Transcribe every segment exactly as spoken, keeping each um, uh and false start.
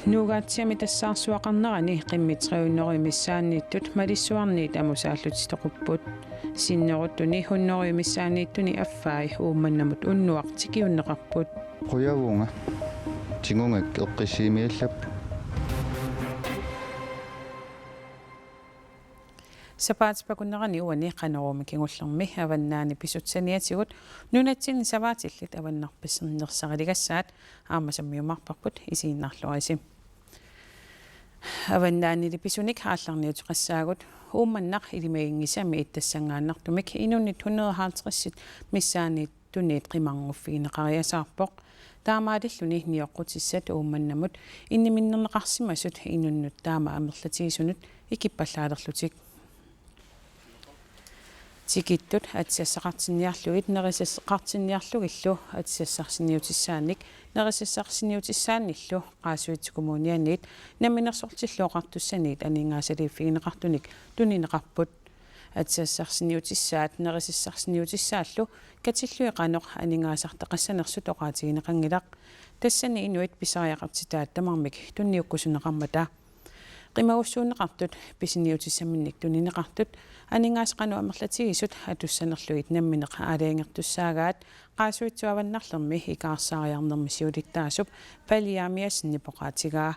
Nuugaatsiami tassaarsuaqarnerani qimmit tre hundrede missaanniittut malissuarniit amusaallutik toqupput. Sinneruttuni hundrede missaanniittuni affai Uummannamut unnuaq tikiunneqarput. Qujavunga. Tigugakku eqqissimiallapput. Sapaatip akunnerani uani Qanoruumi kingullermi avannaani pisut saniatigut nunatsinni savaatillit avannarpassinnersariligassaat aamma sammiumaarparput, isiginnaarluarisi. Avannaanili pisunik aallarniuteqassaagut. Uummannaq ilimaginngisami ittassanngaannartumik inunnit hundrede halvtreds missaanniit tuniit qimarnguffigineqariasaarpoq. Taamaalilluni nioqqutissat Uummannamut inniminnerneqarsimasut inunnut taama amerlatigisunut ikippallaalerlutik. Tikittut atisassaqartinniarlugit nerisassaqartinniarlugillu atisassarsinniutissaannik nerisassarsinniutissaannillu Qaasuitsup Kommunianiit Namminersorlutillu Oqartussaniit aningaasaliiffigineqartunik tunineqarput. Atisassarsinniutissaat nerisassarsinniutissaallu katillugit qanoq aningaasartaqassanersut oqaatigineqanngilaq. Tassani inuit pisariaqartitaat tamarmik tunniukkusunneqarmata. Qimagussuunneqartut, pisiniutissaminnik tunineqartut, aningaasat qanoq amerlatigisut atussanerlugit nammineq aalajangertussaagaat Qaasuitsup avannarlermi ikaarsaariarnermi siulittaasup Pali Jeremiassenip oqaatigaa.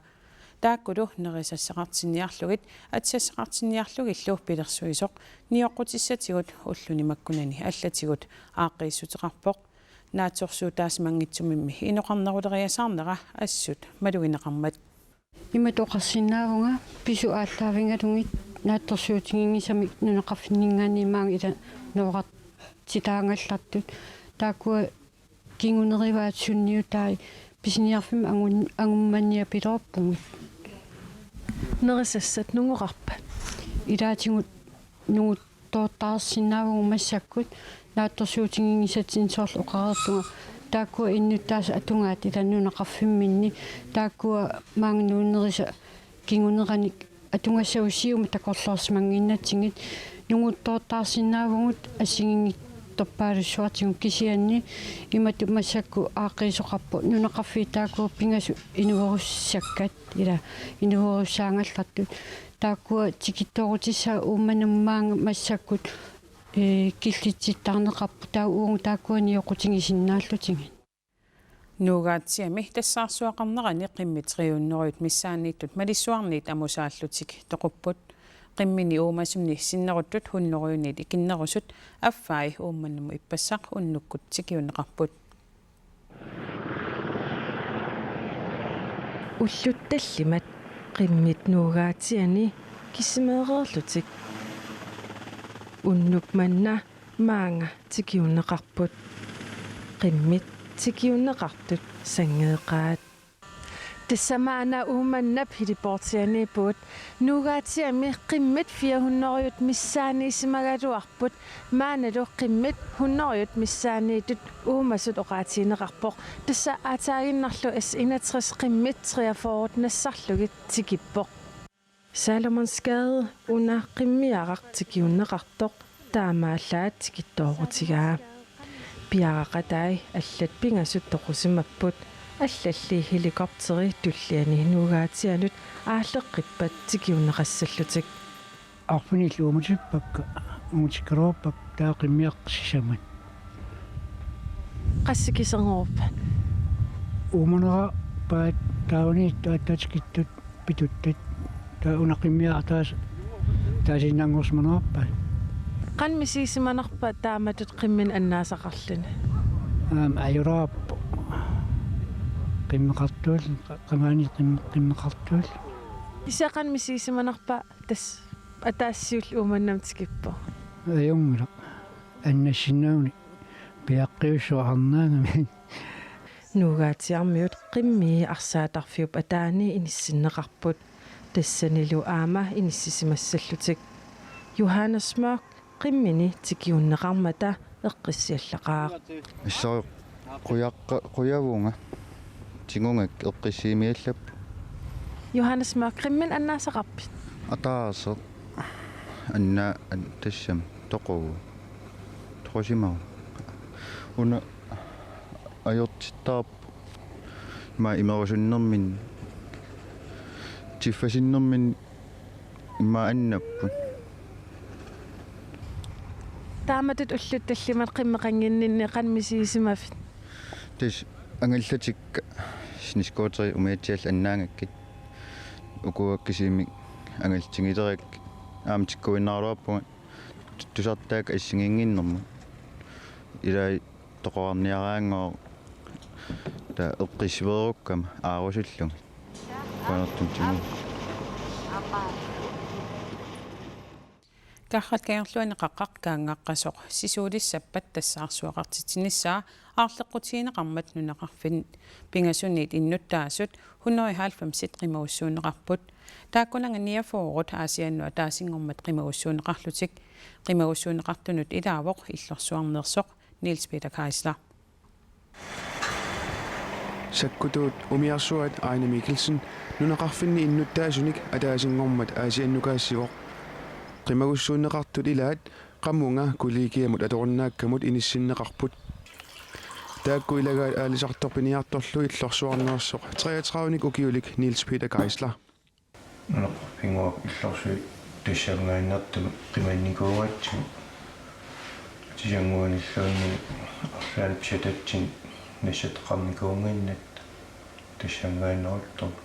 Taakkulu nerisassaqartinniarlugit atisassaqartinniarlugillu pilersuisoq nioqqutissatigut ulluni makkunani allatigut aaqqiissuteqarpoq. Naatsorsuutaasimanngitsumimmi inoqarneruleriasaarnera assut malugineqarmat. Imatut oqarsinnaavunga: pisut aallaavigalugit naatsorsuutiginngisamik nunaqarfinninngaanniit maanga ila nooqartitaagallartut. Taakkua kingunerivaat sunniutai pisiniarfimmi angun-, angummanniapiloorpugut. Nerisassat nungoqarpat? Ilaatigut nunguttoortaarsinnaavugut massakkut naatsorsuutiginngisatsinnik, soorlu oqareerpunga taakkua innuttaasut atugaat ila nunaqarfimminni, taakkua maanga nuunnerisa kinguneranik atugassavut siumut takorloorsimannginnatsigit. Nunguttoortaarsinnaavugut assigiinngitsorpaalussuartigut, kisianni imatut massakkut aaqqiisoqarpoq nunaqarfiit taakkua pingasut inuerussakkat ila inuerussaagallartut. Taakkua tikittoorutissaat Uummannamut maanga massakkut, ee, killitsittaarneqarput, taava uagut taakkua nioqqutigisinnaallutigit. Nuugaatsiami tassaarsuaqarnerani qimmit tre hundrede missaanniittut malissuarniit amusaallutik toqupput. Qimmini uumasuni sinneruttut hundredeniit ikinnerusut affai Uummannamut ippassaq unnukkut tikiunneqarput. Ullut tallimat qimmit Nuugaatsiani kisimeereerlutik unnuk manna maanga tikiunneqarput. Qimmit tikiunneqartut sanngeeqaat. Tassa maanna Uummannap heliportianiippugut. Nuugaatsiami qimmit fire hundrede missaanniissimagaluarput. Maannalu qimmit hundrede missaanniittut uumasut oqaatigineqarpoq. Tassa aataaginnarlu S enogtres qimmit treogfyrre nassarlugit tikippoq. Salomonsgade una qimmiaraq tikiunneqartoq taamaallaat tikittoorutigaa. Piaraqatai allat pingasut toqusimapput, allalli helikopteri tulliani Nuugaatsianut aalleqqippat tikiunneqassallutik. Arfinillit uumatippakka, uumatikkaluarpakka taava qimmiaq sisamat. Qassit kiserngorupput? Uumanerarpaat taavaniittut aatsaat tikittut pituttat. Taava una qimmiaq taas-, taasiinnanngorsimanerarpaat. Qanoq misigisimanerpa taamatut qimminik annaasaqarluni? Aamma ajorarpoq. Qimmeqartuulluni, qa-, qamaani qim-, qimmeqartuulluni. Kisianni qanoq misigisimanerpa tassa ataasiullu Uummannamut tikippoq? Ajunngilaq. Annassinnaaguni piaqqiussuarnaagami. Nuugaatsiarmiut qimmii arsaattarfiup ataani inissinneqarput. Tassanilu aamma inissisimassallutik. Johannes Mørch qimmini tikiunneqarmata eqqissiallaqaaq. Issaq, qujaqqa-, qujavunga. Tigugakku eqqissimiallapput. Johannes Mørch, qimminik annaasaqarpit? Ataaseq. Anna-, an-, tassami toquvoq. Qusimavoq. Una ajortittaarpoq. Ima imerusunnerminni, tiffasinnerminni ima annapput. Taamatut ullut tallimat qimmeqannginninni qanoq misigisimavit? Tassa angallatikka snescooteri umiatsiallu annaagakkit. Ukua kisimik angallatsinngilerakkit. Aamma tikkuinnaraluarpunga tusartaakka assigiinnginnermut. Ilai toqorarniaraanngooq, taava eqqissiveerukkama aarusullugit. Panertum timu. Karrat Kangerluani qaqqaq Kaanngaqqasoq sisuulissappat tassaarsuaqartitsinissaa aarleqqutigineqarmat nunaqarfinni pingasuniit innuttaasut hundrede og halvfemsit qimagussuunneqarput. Taakkunannga niogfyrre Aasiannut ataasinngormat qimagussuunneqarlutik. Qimagussuunneqartunut ilaavoq Illorsuarneersoq Niels Peter Geisler. Sakkutuut umiarsuaat Aina Mikkelsen nunaqarfinni innuttaasunik ataasinngormat Aasiannukaassivoq. Qimagussuunneqartut ilaat qamunga kollegiamut atorinnaakkamut inissinneqarput. Taakku ilagaat aalisartoq piniartorlu Illorsuarneersoq treogtredive-nik ukiulik Niels Peter Geisler. Nunaqarfinnguaq illorsuit tassanngaannartumik qimannikuugatsigit. Atisannguanilluunniit arlaannik pisatatsinnik nassataqarnikuunnginnatta tassanngaannaruttormat.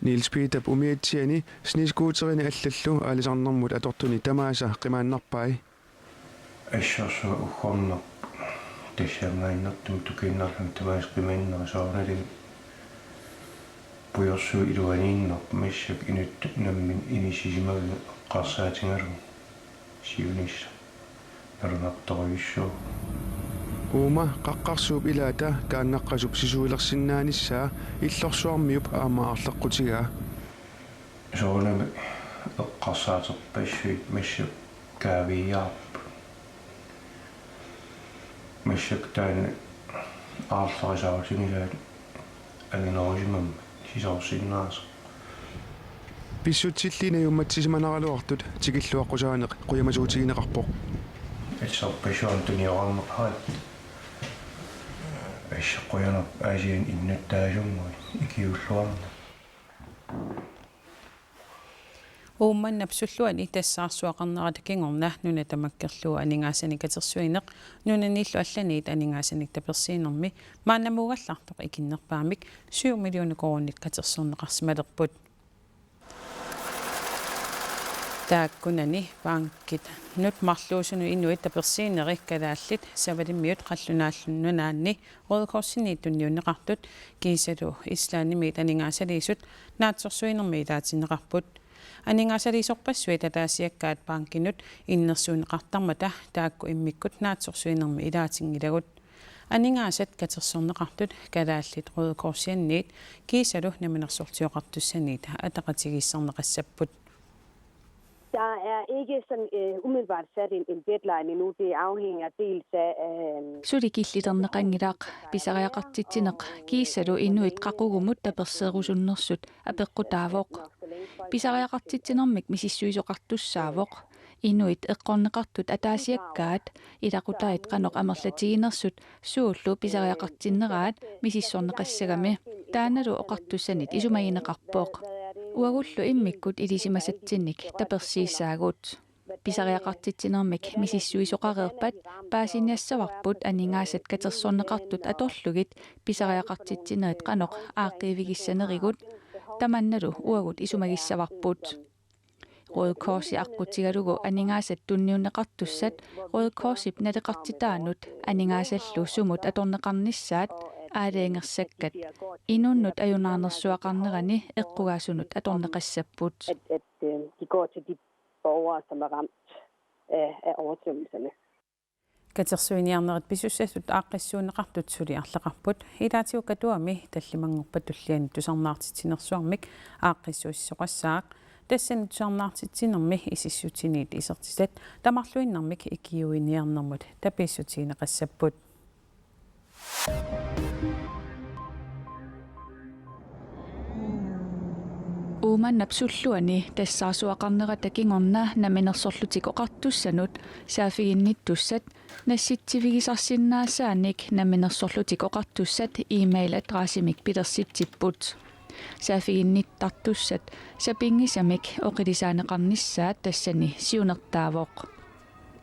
Niels Peterip umiatsiani snescooterini allallu aalisarnermut atortuni tamaasa qimaannarpai. Assorsuaq uggornarpoq tassanngaannartumik tukiinnarluni tamaasa qimannerit soorunalimi pujorsuit iluaniinnarput massakkut inuttut nammineq inissisimagami eqqarsaatigalugu siunissaq nalunartorujussuuvoq. Uuma qaqqarsuup ilaata Kaanngaqqasup sisuulersinnaanissaa Illorsuarmiup aamma aarleqqutigaa. Soorunami eqqarsaaterpassuit massakkut kaaviiaarput. Massakkut taanna aarlerisaarutigisaat anginerusimammat sisoorsinnaasoq. Pissutsilli najuummatsisimanaraluartut tikilluaqqusaaneq qujamasuutigineqarpoq. Assorpassuarnik tuniorarneqaat. Assut qujanarpoq Aasianni innuttaasunnguit ikiuulluarneq. Uummannap sulluani tassaarsuaqarnerata kingorna nuna tamakkerlugu aningaasanik katersuineq nunanillu allaniit aningaasanik tapersiinermi maannamuugallartoq ikinnerpaamik syv millioner koruunit katersorneqarsimalerput. Taakkunani bankinut marluusunut inuit tapersiineri kalaallit Savalimmiut Qallunaalluni Nunaanni Røde Korsiniit tunniunneqartut kiisalu Islandimiit aningaasaliisut naatsorsuinermi ilaatinneqarput. Aningaasaliisorpassuit ataasiakkaat bankinut innersuunneqartarmata taakku immikkut naatsorsuinermi ilaatinngilagut. Aningaasat katersorneqartut kalaallit Røde Korsianniit kiisalu Namminersortioqartussaniit ataqatigiissaarneqassapput. Der er ikke sådan øh, umiddelbart sat en, en deadline endnu. Det afhænger dels af... Øh, Suli killilerneqanngilaq, pisariaqartitsineq kiisalu inuit qaqugumut taperseerusunnersut apeqqutaavoq. Pisariaqartitsinermik misissuisoqartussaavoq. Inuit eqqorneqartut ataasiakkaat ilaqutait qanoq amerlatiginersut suullu pisariaqartitsinneraat misissorneqassagami. Taannalu oqartussanit isumagineqarpoq. Uagullu immikkut ilisimasatsinnik tapersiissaagut. Pisariaqartitsinermik misissuisoqareerpat paasiniassavarput aningaasat katersorneqartut atorlugit pisariaqartitsinerit qanoq aaqqiivigissanerigut. Tamannalu uagut isumagissavarput. Røde Korsi aqqutigalugu aningaasat tunniunneqartussat Røde Korsip naleqartitaanut aningaasallu sumut atorneqarnissaat aalajangersakkat inunnut ajunaarnersuaqarnerani eqqugaasunut atorneqassapput. At, at øh, de går til de borgere, som er ramt af, af oversvømmelserne. Katersuiniarnerit pisussatut aaqqissuunneqartut suli arlaqarput. Ilaatigut Katuami tallimanngorpat tulliani tusarnaartitsinersuarmik aaqqissuussisoqassaaq. Tassani tusarnaartitsinermi isissutiniit isertitat tamarluinnarmik ikiuiniarnermut tapiissutigineqassapput. Uummannap sulluani tassaarsuaqarnerata kingorna Namminersorlutik Oqartussanut saaffiginnittussat nassitsivigisarsinnaasaanik Namminersorlutik Oqartussat e-mail adressimik pilersitsipput. Saaffiginnittartussat sapinngisamik oqilisaaneqarnissaat tassani siunertaavoq.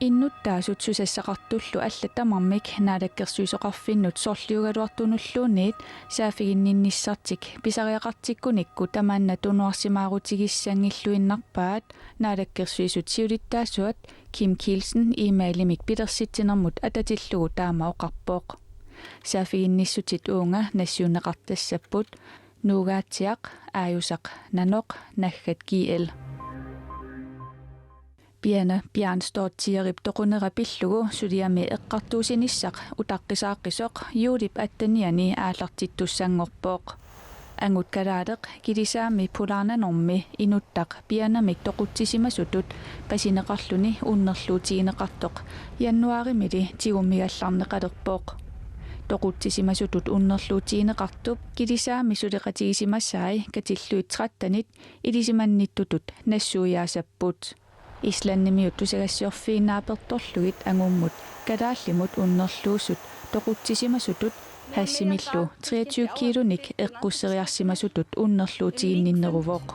Innuttaasut susassaqartullu allat tamarmik Naalakkersuisoqarfinnut sorliugaluartunulluunniit saaffiginninnissartik pisariaqartikkunikku tamanna tunuarsimaarutigissanngilluinnarpaat Naalakkersuisut siulittaasuat Kim Kielsen e-mailimik pilersitsinermut atatillugu taama oqarpoq. Saaffiginnissutit uunga nassiunneqartassapput: Nuugaatsiaq, Aajusaq Nanoq, Naggat G L. Piana Bjarnstad Thierip toqunera pillugu suliami eqqartuusinissaq utaqqisaaqisoq juulip attenianni aallartittussanngorpoq. Angut kalaaleq Kilisaami Pulaarnanormi inuttaq pianamik toqutsisimasutut pasineqarluni unnerluutigineqartoq januaarimili tigummigallarneqalerpoq. Toqutsisimasutut unnerluutigineqartup Kilisaami suleqatigisimasai katillugit trettenit ilisimannittutut nassuiaasapput. Islandimiut tusagassiorfiit naapertorlugit angummut kalaallimut unnerluusut toqutsisimasutut hashimillu treogtyve kiilunik eqqusseriarsimasutut unnerluutiginninneruvoq.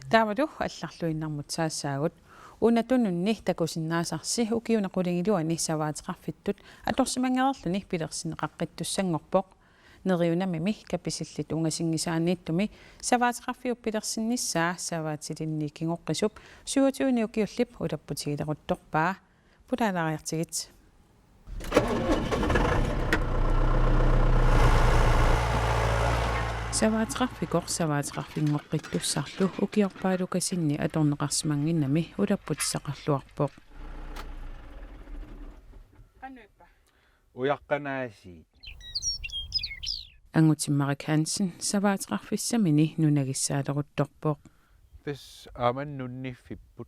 Taavalu allarluinnarmut saassaagut. Una tununni takusinnaasarsi ukiuni qulingiluani savaateqarfittut atorsimanngereerluni pilersinneqaqqittussanngorpoq. Neriunamimi Kapisillit ungasinngisaanniittumi savaateqarfiup pilersinnissaa savaatilinnik kingoqqisup syvogtyvenik ukiullip ulapputigileruttorpaa. Pulaalaariartigit. Savaateqarfikoq savaateqarfinngoqqittussarlu ukiorpaalukasinni atorneqarsimannginnami ulapputissaqarluarpoq. Ujaqqanaasiit. Angutimmarik Hansen savaateqarfissamini nunagissaalerutorpoq. Tassa aamma nunniffipput.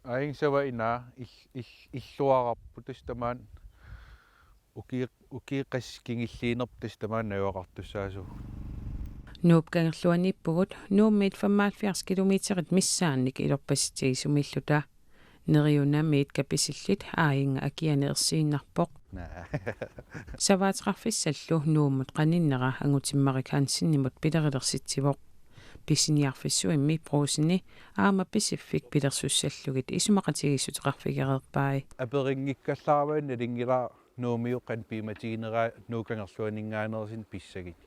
Aajuna sava inaa il-, il-, illuararput, tassa tamaani uki-, ukiut qassit kingulliinerput tassa tamaani najugaqartussaasugut. Nuup Kangerluaniippugut, Nuummiit femoghalvfjerds kilometerit missaannik ilorpasitsisumilluta. Neriunamiit Kapisillit aajunga akiani ersiinnarpoq. Naa. Savaateqarfissallu Nuummut qaninnera Angutimmarik Hansenimut pilerilersitsivoq. Pisiniarfissuimmi Brugseni aamma Pisiffik pilersussallugit isumaqatigiissuteqarfigereerpai. Aperinngikkallarama nalunngilara Nuummiut qanoq piumatigineraa Nuup Kangerluaninngaanneersut pissagit.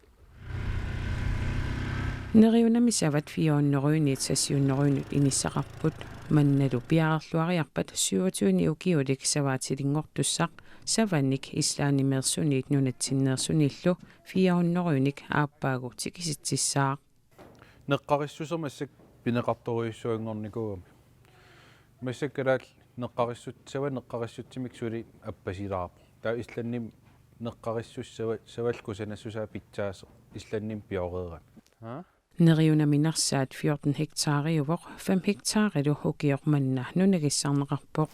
Neriunami savat fire hundrede-init seks hundrede-inut inissaqarput. Mannalu piareerluariarpat syvogtyvenik ukiulik savaatilinngortussaq savanik Islandimeersunit nunatsinneersunillu fire hundrede-inik aappaagu tikisitsissaaq. Neqqarissuseq massakkut pineqartorujussuanngornikuugami. Massakkut kalaallit neqqarissut-, sava neqqarissutsimik suli appasilaarpoq. Taava Islandimi neqqarissussava-, savallu kusanassusaa pitsaasoq Islandimi pioreerami. Ha? Neriunami narsaat fjorten hektariuvoq, fem hektarilu ukioq manna nunagissarneqarpoq.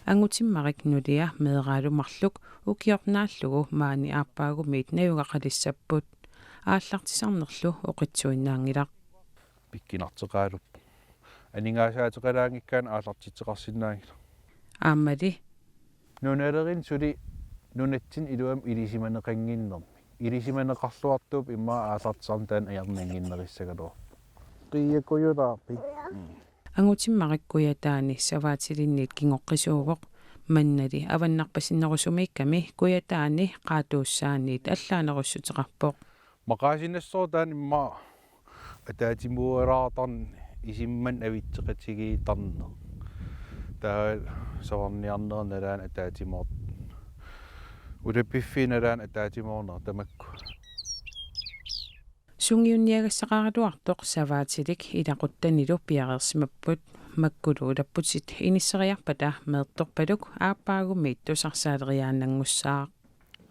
Angutimmarik nulia meeraalu marluk ukioq naallugu maani aappaagumiit najugaqalissapput. Aallartisarnerlu oqitsuinnaanngilaq. Pikkunarteqaaluppoq. Aningaasaateqalaanngikkaanni aallartitseqarsinnaanngilaq. Aammali. Nunalerineq suli nunatsinni iluamik ilisimaneqannginnermi. Ilisimaneqarluartuupput immaqa aallartisarneq taanna ajornannginnerissagaluarpoq. Qiiakujulaarpi. Angutimmarik Kujataani savaatilinniit kingoqqisuuvoq. Mannali avannarpasinnerusumiikkami Kujataani qaatuussaaniit allaanerussuteqarpoq. Maqaasinnassaaq taanna immaqa ataatsimuualaartarneq isummat avitseqatigiittarneq. Taava savarniarneq nalaani ataatsimoorneq. Ulapiffik nalaani ataatsimoorneq tamakku. Sungiunniagassaqaraluartoq savaatilik ilaquttanilu piareersimapput. Makkulu ulapputit inisseriarpata meertorpaluk aappaagumiit tusarsaaleriaannanngussaaq.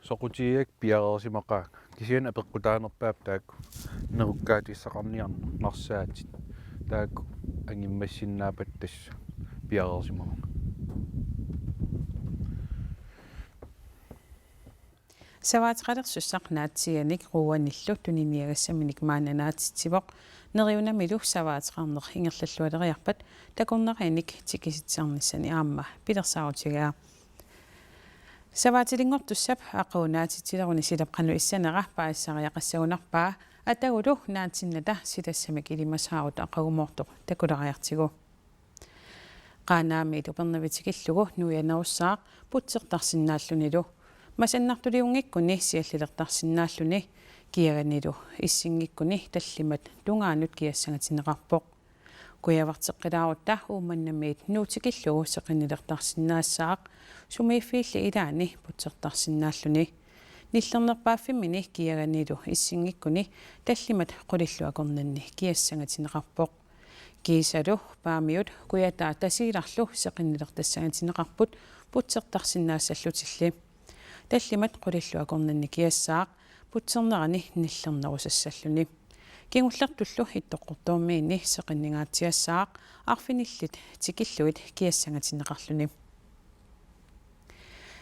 Soqutigigakku piareersimaqaanga. Kisianni apeqqutaanerpaat taakku nerukkaatissaqarniarneq, narsaatit. Taakku angummassinnaappata tassa piareersimavunga. Savaateqalersussaq naatsiianik quuanillu tuniniagassaminik maanna naatitsivoq. Neriunamilu savaateqarneq ingerlallualeriarpat takornarianik tikisitsisarnissani aamma pilersaarutigaa. Savaatilinngortussap aqagu naatitsileruni silap qanoq issanera paasisariaqassagunarpaa, atagulu naatsinnata silassamik ilimasaarut aqagumoortoq takuleriartigu. Qaanaamiit Upernavik tikillugu nuianerussaaq putsertarsinnaallunilu. Masannartuliunngikkunni siallilertarsinnaalluni, kiaganilu issinngikkuni tallimat tungaanut kiassangatinneqarpoq. Kujavarteqqilaarutta Uummannamiit Nuuk tikillugu seqinnilertarsinnaassaaq, sumiiffiilli ilaanni putsertarsinnaalluni. Nillernerpaaffimmini kiaganilu issinngikkuni tallimat qulillu akornanni kiassangatinneqarpoq. Kiisalu Paamiut Kujataa Tasiilarlu seqinnilertassangatinneqarput putsertarsinnaassallutilli. Tallimat qulillu akornanni kiassaaq putsernerani nillernerusassalluni. Kingullertullu Ittoqqortoormiini seqinningaatsiassaaq arfinillit tikillugit kiassangatinneqarluni.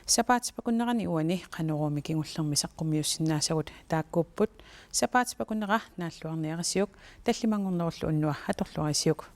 Sapaatip akunnerani uani Qanoruumi kingullermi saqqummiussinnaasagut taakkuupput. Sapaatip akunnera naalluarniarisiuk tallimanngornerullu unnuaq atorluarisiuk.